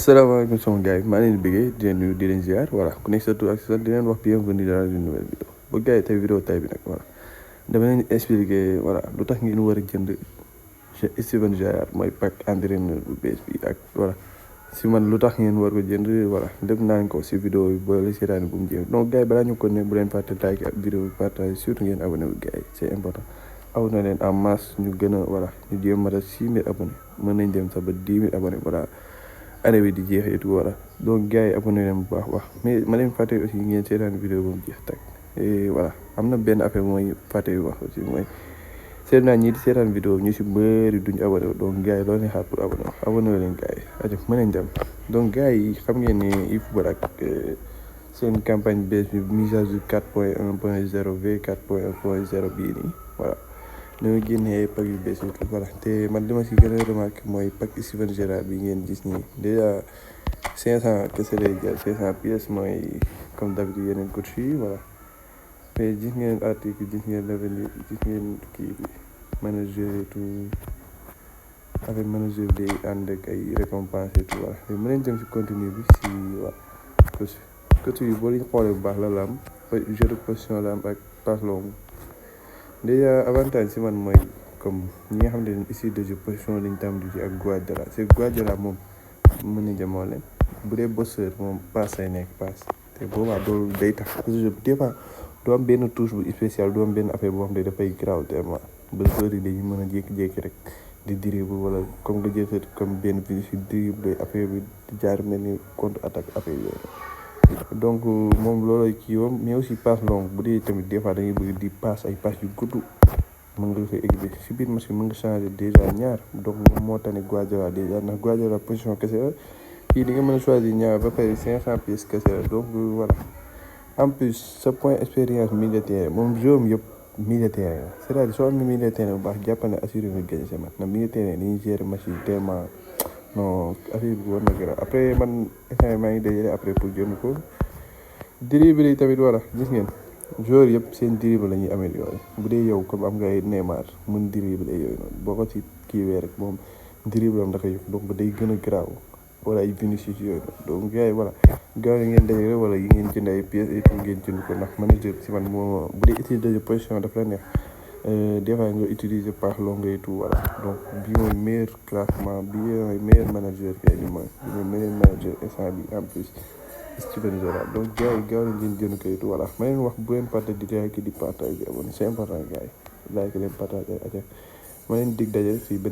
salaamaaleykum sama gars yi maa leen di bëggee di leen nuyu di leen ziar voilà ku nekk sa tur ak sa sant di leen wax bienvenue dans une nouvelle vidéo ba gars yi tey vidéo tay bi nag voilà dama leen expliquer voilà lu tax ngeen war a jënd Steven Gerard mooy pack entraîneur bu bees bi ak voilà si man lu tax ngeen war ko jënd voilà def naa ko si vidéo bi ba la seetaan bu mu jeex donc gars yi balaa ñu ko ne bu leen fàtte like ak vidéo bi partage surtout ngeen abonné wu gars yi c'est important abonné leen en masse ñu gën a voilà ñu jéem a 6000 abonnés mën nañ dem sax ba 10 000 abonnés voilà année bi di jeex et tout voilà donc gars yi abonné leen bu baax wax mais ma leen fàtte aussi ngeen seetaan vidéo ba mu jeex tag et voilà am na benn affaire mooy fàtte wax aussi mooy seet naa ñii di seetaan vidéo ñu si bëri duñu abonné donc gars yi loolu leen xaar pour abonné leen gars yi ajo mën nañ dem donc gars yi xam ngeen ne efootball ak seen campagne bees bi mise à jour 4.1.0 v 4.1.0 bii nii voilà ñoo génnee pack yu bees yi voilà te man li ma si gën a remarqué mooy pack Steven Gerard bi ngeen gis nii déjà 500 kese lay jar 500 pièces mooy comme d'habitude yeneen coach yi voilà mais gis ngeen article gis ngeen level yi gis ngeen kii bi manager et tout avec manager bi day ànd ak ay récompense et tout voilà mais mën nañ jëm si contenu bi si voilà coach yi boo leen xoolee bu baax la am jeu de position la am ak passe longue déjà avantage si man mooy comme ñi nga xam ne ici de jeu position lañ tam di ak Guardiola c'est Guardiola moom mën na jamoo leen bu dee bosseur moom passe lay nekk passe te boobaa loolu day tax des fois du am benn touche bu spécial du am benn affaire boo xam ne dafay graw tellement ba joueurs yi dañuy mën a jékki-jékki rek di dribble wala comme nga jël comme benn Vinicius dribble affaire bi di jaar mel ni contre attaque affaire yooyu donc moom loolooy kii woom mais aussi passe longue bu dee tamit des fois da ngay bëgg di passe ay passe yu gudd mën nga koy équipe si biir match bi mën nga changer déjà ñaar donc moom moo tax ne Guardiola déjà ndax Guardiola position kese la kii di nga mën a choisir ñaar ba pare 500 pièces kese la donc voilà en plus sa point expérience militaire moom jeu am yëpp militaire la c'est-à-dire soo amee militaire bu baax jàpp ne assuré nga gagné sa match ndax militaire dañuy gérer match yi tellement non affaire bi war na gën a après man instant maa ngi dajale après pour jënd ko dribble yi tamit voilà gis ngeen joueur yëpp seen dribble la ñuy amélioré bu dee yow comme am nga ay Neymar mën dribble yooyu noonu boo ko ci kiiwee rek moom dribble am da koy yokk donc day gën a garaaw wala ay Vinicius yooyu noonu donc gars yi voilà gaaw yi ngeen dajale wala yi ngeen jënd ay pièces et tout ngeen jënd ko ndax manager si man moo bu dee utiliser position daf la neex des fois nga utiliser passe longue et tout voilà donc bii mooy meilleur classement bii mooy meilleur manager kay bi mooy meilleur manager instant bi en plus Steven Gerard donc gars yi gaaw leen jënd ko et tout voilà ma leen wax bu leen partage di like di partager abonné c'est important gars yi like leen partager ma leen dig daje si beneen